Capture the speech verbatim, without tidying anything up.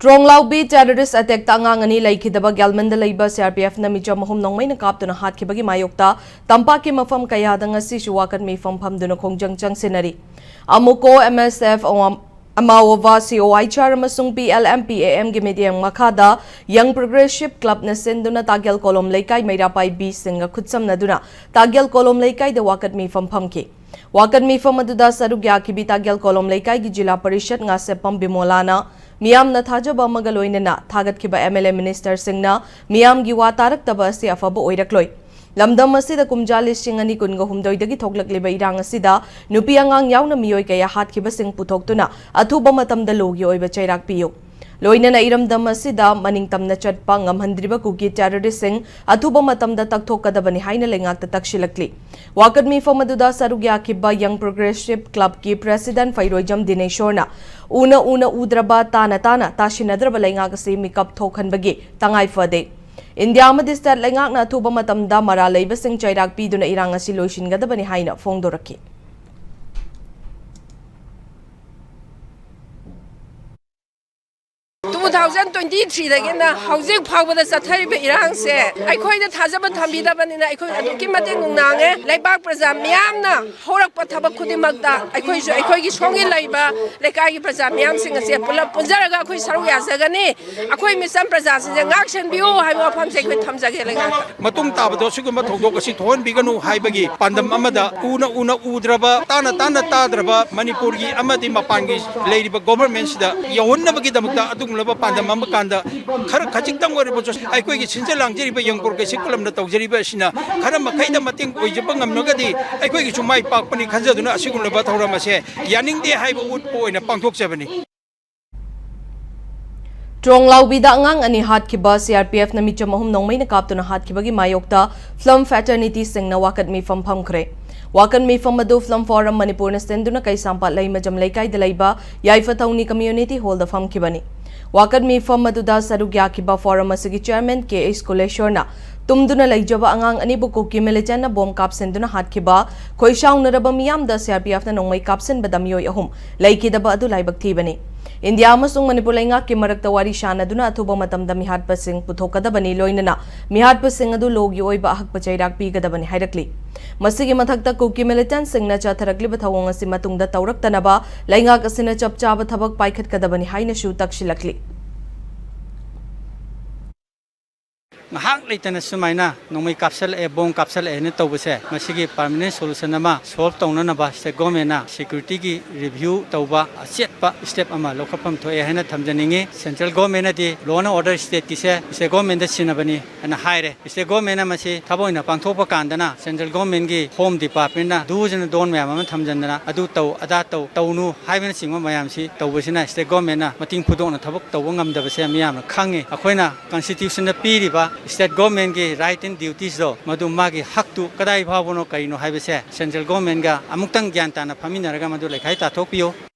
ꯇ꯭ꯔꯣꯡꯂꯥꯎꯕꯤ terrorist attackꯇ ꯑꯉꯥꯡ ꯑꯅꯤ ꯂꯩꯈꯤꯗꯕ ꯒ꯭ꯌꯥꯜꯃꯟꯗ ꯂꯩꯕ CRPFꯅ ꯃꯤꯆꯝ ꯑꯍꯨꯝ ꯅꯣꯡꯃꯩꯅ ꯀꯥꯞꯇꯨꯅ ꯍꯥꯠꯈꯤꯕꯒꯤ ꯃꯥꯌꯣꯛꯇ ꯇꯝꯄꯥꯛꯀꯤ ꯃꯐꯝ ꯀꯌꯥꯗ ꯉꯁꯤꯁꯨ ꯋꯥꯀꯠ ꯃꯤꯐꯝ ꯐꯝꯗꯨꯅ ꯈꯣꯡꯖꯪ ꯆꯪꯁꯤꯟꯅꯔꯤ꯫ ꯑꯃꯨꯀꯣ, MSF, ꯑꯋꯥꯝ-, ꯑꯃꯥꯋꯣꯕꯥ, COIChar ꯑꯃꯁꯨꯡ PLM PAMꯒꯤ ꯃꯤꯠꯌꯦꯡ ꯃꯈꯥꯗ Young Progressive Clubꯅ ꯁꯤꯟꯗꯨꯅ ꯇꯥꯒꯦꯜ ꯀꯣꯂꯣꯝ ꯂꯩꯀꯥꯏ ꯃꯩꯔꯥ ꯄꯥꯏꯕꯤꯁꯤꯡꯒ ꯈꯨꯠꯁꯝꯅꯗꯨꯅ ꯇꯥꯒꯦꯜ ꯀꯣꯂꯣꯝ ꯂꯩꯀꯥꯏꯗ ꯋꯥꯀꯠ ꯃꯤꯐꯝ ꯐꯝꯈꯤ꯫ ꯋꯥꯀꯠ ꯃꯤꯐꯝ ꯑꯗꯨꯗ ꯁꯔꯨꯛ ꯌꯥꯈꯤꯕꯤ ꯇꯥꯒꯦꯜ ꯀꯣꯂꯣꯝ ꯂꯩꯀꯥꯏꯒꯤ ꯖꯤꯂꯥ ꯄꯔꯤꯁꯠ ꯉꯥꯁꯦꯞꯄꯝ ꯕꯤꯃꯣꯂꯥꯅ ꯃꯤꯌꯥꯝꯅ ꯊꯥꯖꯕ ꯑꯃꯒ ꯂꯣꯏꯅꯅ ꯊꯥꯒꯠꯈꯤꯕ MLA ministerꯁꯤꯡꯅ ꯃꯤꯌꯥꯝꯒꯤ ꯋꯥ ꯇꯥꯔꯛꯇꯕ ꯑꯁꯤ ꯑꯐꯕ ꯑꯣꯏꯔꯛꯂꯣꯏ꯫ ꯂꯝꯗꯝ ꯑꯁꯤꯗ ꯀꯨꯝꯖꯥ ꯂꯤꯁꯤꯡ ꯑꯅꯤ ꯀꯨꯟꯒ ꯍꯨꯝꯗꯣꯏꯗꯒꯤ ꯊꯣꯛꯂꯛꯂꯤꯕ ꯏꯔꯥꯡ ꯑꯁꯤꯗ ꯅꯨꯄꯤ ꯑꯉꯥꯡ ꯌꯥꯎꯅ ꯃꯤꯑꯣꯏ ꯀꯌꯥ ꯍꯥꯠꯈꯤꯕꯁꯤꯡ ꯄꯨꯊꯣꯛꯇꯨꯅ ꯑꯊꯨꯕ ꯃꯇꯝꯗ ꯂꯣꯒꯤ ꯑꯣꯏꯕ ꯆꯩꯔꯥꯛ ꯄꯤꯌꯨ꯫ ꯂꯣꯏꯅꯅ ꯏꯔꯝꯗꯝ ꯑꯁꯤꯗ ꯃꯅꯤꯡ ꯇꯝꯅ ꯆꯠꯄ ꯉꯝꯍꯟꯗ꯭ꯔꯤꯕ ꯀꯨꯀꯤ terroristꯁꯤꯡ ꯑꯊꯨꯕ ꯃꯇꯝꯗ ꯇꯛꯊꯣꯛꯀꯗꯕꯅꯤ ꯍꯥꯏꯅ ꯂꯩꯉꯥꯛꯇ ꯇꯛꯁꯤꯜꯂꯛꯂꯤ꯫ ꯋꯥꯀꯠ ꯃꯤꯐꯝ ꯑꯗꯨꯗ ꯁꯔꯨꯛ ꯌꯥꯈꯤꯕ Young Progressive Clubꯀꯤ president ꯐꯩꯔꯣꯏꯖꯝ ꯗꯤꯅꯦꯁꯣꯔꯅ ꯎꯅ ꯎꯅ ꯎꯗ꯭ꯔꯕ, ꯇꯥꯅ ꯇꯥꯅ ꯇꯥꯁꯤꯟꯅꯗ꯭ꯔꯕ ꯂꯩꯉꯥꯛ ꯑꯁꯤ ꯃꯤꯀꯞ ꯊꯣꯛꯍꯟꯕꯒꯤ ꯇꯉꯥꯏ ꯐꯗꯦ꯫ ꯏꯟꯗꯤꯌꯥ ꯑꯃꯗꯤ state ꯂꯩꯉꯥꯛꯅ ꯑꯊꯨꯕ ꯃꯇꯝꯗ ꯃꯔꯥꯜ ꯂꯩꯕꯁꯤꯡ ꯆꯩꯔꯥꯛ ꯄꯤꯗꯨꯅ ꯏꯔꯥꯡ ꯑꯁꯤ ꯂꯣꯏꯁꯤꯟꯒꯗꯕꯅꯤ ꯍꯥꯏꯅ ꯐꯣꯡꯗꯣꯔꯛꯈꯤ꯫ Two thousand twenty threeꯗꯒꯤꯅ ꯍꯧꯖꯤꯛ ꯐꯥꯎꯕꯗ ꯆꯠꯊꯔꯤꯕ ꯏꯔꯥꯡꯁꯦ ꯑꯩꯈꯣꯏꯗ ꯊꯥꯖꯕ ꯊꯝꯕꯤꯗꯕꯅꯤꯅ ꯑꯩꯈꯣꯏ ꯑꯗꯨꯛꯀꯤ ꯃꯇꯤꯛ ꯅꯨꯡꯅꯥꯡꯉꯦ꯫ ꯂꯩꯕꯥꯛ ꯄ꯭ꯔꯖꯥ ꯃꯤꯌꯥꯝꯅ ꯍꯧꯔꯛꯄ ꯊꯕꯛ ꯈꯨꯗꯤꯡꯃꯛꯇ ꯑꯩꯈꯣꯏꯁꯨ ꯑꯩꯈꯣꯏꯒꯤ ꯁꯣꯝꯒꯤ ꯂꯩꯕ ꯂꯩꯀꯥꯏꯒꯤ ꯄ꯭ꯔꯖꯥ ꯃꯤꯌꯥꯝꯁꯤꯡ ꯑꯁꯦ ꯄꯨꯂꯞ ꯄꯨꯟꯖꯔꯒ ꯑꯩꯈꯣꯏ ꯁꯔꯨꯛ ꯌꯥꯖꯒꯅꯤ꯫ ꯑꯩꯈꯣꯏ ꯃꯤꯆꯝ ꯄ꯭ꯔꯖꯥꯁꯤꯡꯁꯦ ꯉꯥꯛ ꯁꯦꯟꯕꯤꯌꯨ ꯍꯥꯏꯕ ꯋꯥꯐꯝꯁꯦ ꯑꯩꯈꯣꯏ ꯊꯝꯖꯒꯦ ꯂꯩꯉꯥꯛꯇ꯫ ꯃꯇꯨꯡ ꯇꯥꯕꯗ ꯑꯁꯤꯒꯨꯝꯕ ꯊꯧꯗꯣꯛ ꯑꯁꯤ ꯊꯣꯛꯍꯟꯕꯤꯒꯅꯨ ꯍꯥꯏꯕꯒꯤ ꯄꯥꯟꯗꯝ ꯑꯃꯗ ꯎꯅ ꯎꯅ ꯎꯗ꯭ꯔꯕ, ꯇꯥꯅ ꯇꯥꯅ ꯇꯥꯗ꯭ꯔꯕ ꯃꯅꯤꯄꯨꯔꯒꯤ ꯑꯃꯗꯤ ꯃꯄꯥꯟꯒꯤ ꯂꯩꯔꯤꯕ governmentꯁꯤꯗ ꯌꯧꯍꯟꯅꯕꯒꯤꯗꯃꯛꯇ ꯑꯗꯨꯒꯨꯝꯂꯕ ꯄꯥꯟꯗꯝ ꯑꯃ ꯀꯥꯟꯗ ꯈꯔ ꯈꯖꯤꯛꯇꯪ ꯑꯣꯏꯔꯕꯁꯨ ꯑꯩꯈꯣꯏꯒꯤ ꯁꯤꯟꯖ ꯂꯥꯡꯖꯔꯤꯕ Young Progressive Clubꯅ ꯇꯧꯖꯔꯤꯕ ꯑꯁꯤꯅ ꯈꯔ ꯃꯈꯩꯗ ꯃꯇꯦꯡ ꯑꯣꯏꯖꯕ ꯉꯝꯂꯒꯗꯤ ꯑꯩꯈꯣꯏꯒꯤꯁꯨ ꯃꯥꯏ ꯄꯥꯛꯄꯅꯤ ꯈꯟꯖꯗꯨꯅ ꯑꯁꯤꯒꯨꯝꯂꯕ ꯊꯧꯔꯝ ꯑꯁꯦ ꯌꯥꯅꯤꯡꯗꯦ ꯍꯥꯏꯕ ꯎꯠꯄ ꯑꯣꯏꯅ ꯄꯥꯡꯊꯣꯛꯆꯕꯅꯤ꯫ ꯇ꯭ꯔꯣꯡꯂꯥꯎꯕꯤꯗ ꯑꯉꯥꯡ ꯑꯅꯤ ꯍꯥꯠꯈꯤꯕ CRPFꯅ ꯃꯤꯆꯝ ꯑꯍꯨꯝ ꯅꯣꯡꯃꯩꯅ ꯀꯥꯞꯇꯨꯅ ꯍꯥꯠꯈꯤꯕꯒꯤ ꯃꯥꯌꯣꯛꯇ film fraternityꯁꯤꯡꯅ ꯋꯥꯀꯠ ꯃꯤꯐꯝ ꯐꯝꯈ꯭ꯔꯦ꯫ ꯋꯥꯀꯠ ꯃꯤꯐꯝ ꯑꯗꯨ Film Forum ꯃꯅꯤꯄꯨꯔꯅ ꯁꯤꯟꯗꯨꯅ ꯀꯩꯁꯥꯝꯄꯥꯠ ꯂꯩꯃꯖꯝ ꯂꯩꯀꯥꯏꯗ ꯂꯩꯕ ꯌꯥꯏꯐ ꯊꯧꯅꯤ community hallꯗ ꯐꯝꯈꯤꯕꯅꯤ꯫ ꯋꯥꯀꯠ ꯃꯤꯐꯝ ꯑꯗꯨꯗ ꯁꯔꯨꯛ ꯌꯥꯈꯤꯕ forum ꯑꯁꯤꯒꯤ chairman ꯀꯦ ꯑꯩꯆ ꯀꯨꯂꯦꯁꯣꯔꯅ ꯇꯨꯝꯗꯨꯅ ꯂꯩꯖꯕ ꯑꯉꯥꯡ ꯑꯅꯤꯕꯨ ꯀꯨꯀꯤ militantꯅ bomb ꯀꯥꯞꯁꯤꯟꯗꯨꯅ ꯍꯥꯠꯈꯤꯕ ꯈꯣꯏꯁꯥꯎꯅꯔꯕ ꯃꯤꯌꯥꯝꯗ CRPFꯅ ꯅꯣꯡꯃꯩ ꯀꯥꯞꯁꯤꯟꯕꯗ ꯃꯤꯑꯣꯏ ꯑꯍꯨꯝ ꯂꯩꯈꯤꯗꯕ ꯑꯗꯨ ꯂꯥꯏꯕꯛ ꯊꯤꯕꯅꯤ꯫ ꯏꯟꯗꯤꯌꯥ ꯑꯃꯁꯨꯡ ꯃꯅꯤꯄꯨꯔ ꯂꯩꯉꯥꯛꯀꯤ ꯃꯔꯛꯇ ꯋꯥꯔꯤ ꯁꯥꯅꯗꯨꯅ ꯑꯊꯨꯕ ꯃꯇꯝꯗ ꯃꯤꯍꯥꯠꯄꯁꯤꯡ ꯄꯨꯊꯣꯛꯀꯗꯕꯅꯤ, ꯂꯣꯏꯅꯅ ꯃꯤꯍꯥꯠꯄꯁꯤꯡ ꯑꯗꯨ ꯂꯣꯒꯤ ꯑꯣꯏꯕ ꯑꯍꯛꯄ ꯆꯩꯔꯥꯛ ꯄꯤꯒꯗꯕꯅꯤ ꯍꯥꯏꯔꯛꯂꯤ꯫ ꯃꯁꯤꯒꯤ ꯃꯊꯛꯇ ꯀꯨꯀꯤ ꯃꯤꯂꯤꯇꯦꯟꯠꯁꯤꯡꯅ ꯆꯠꯊꯔꯛꯂꯤꯕ ꯊꯧꯑꯣꯡ ꯑꯁꯤ ꯃꯇꯨꯡꯗ ꯇꯧꯔꯛꯇꯅꯕ ꯂꯩꯉꯥꯛ ꯑꯁꯤꯅ ꯆꯞ ꯆꯥꯕ ꯊꯕꯛ ꯄꯥꯏꯈꯠꯀꯗꯕꯅꯤ ꯍꯥꯏꯅꯁꯨ ꯇꯛꯁꯤꯜꯂꯛꯂꯤ꯫ ꯉꯥꯏꯍꯥꯛ ꯂꯩꯇꯅ ꯁꯨꯃꯥꯏꯅ ꯅꯣꯡꯃꯩ ꯀꯥꯞꯁꯜꯂꯛꯑꯦ, ꯕꯣꯝ ꯀꯥꯞꯁꯜꯂꯛꯑꯦꯅ ꯇꯧꯕꯁꯦ, ꯃꯁꯤꯒꯤ permanent solution ꯑꯃ solve ꯇꯧꯅꯅꯕ state governmentꯅ securityꯒꯤ review ꯇꯧꯕ ꯑꯆꯦꯠꯄ step ꯑꯃ ꯂꯧꯈꯠꯐꯝ ꯊꯣꯛꯑꯦ ꯍꯥꯏꯅ ꯊꯝꯖꯅꯤꯡꯉꯤ꯫ Central governmentꯅꯗꯤ law and order stateꯀꯤꯁꯦ state governmentꯗ ꯁꯤꯟꯅꯕꯅꯤ ꯍꯥꯏꯅ ꯍꯥꯏꯔꯦ꯫ State governmentꯅ ꯃꯁꯤ ꯊꯕꯛ ꯑꯣꯏꯅ ꯄꯥꯡꯊꯣꯛꯄ ꯀꯥꯟꯗꯅ central governmentꯒꯤ home departmentꯅ do's and don't ꯃꯌꯥꯝ ꯑꯃ ꯊꯝꯖꯤꯟꯗꯅ ꯑꯗꯨ ꯇꯧ, ꯑꯗꯥ ꯇꯧ, ꯇꯧꯅꯨ ꯍꯥꯏꯕꯅꯆꯤꯡꯕ ꯃꯌꯥꯝꯁꯤ ꯇꯧꯕꯁꯤꯅ state governmentꯅ ꯃꯇꯤꯡ ꯐꯨꯗꯣꯛꯅ ꯊꯕꯛ ꯇꯧꯕ ꯉꯝꯗꯕꯁꯦ ꯃꯤꯌꯥꯝꯅ ꯈꯪꯉꯤ꯫ ꯑꯩꯈꯣꯏꯅ constitutionꯗ ꯄꯤꯔꯤꯕ state governmentꯀꯤ right and dutiesꯗꯣ, ꯃꯗꯨ ꯃꯥꯒꯤ ꯍꯛꯇꯨ ꯀꯗꯥꯏ ꯐꯥꯎꯕꯅꯣ ꯀꯔꯤꯅꯣ ꯍꯥꯏꯕꯁꯦ central governmentꯒ ꯑꯃꯨꯛꯇꯪ ꯒ꯭ꯌꯥꯟ ꯇꯥꯅ ꯐꯝꯃꯤꯟꯅꯔꯒ ꯃꯗꯨ ꯂꯩꯈꯥꯏ ꯇꯥꯊꯣꯛꯄꯤꯌꯨ꯫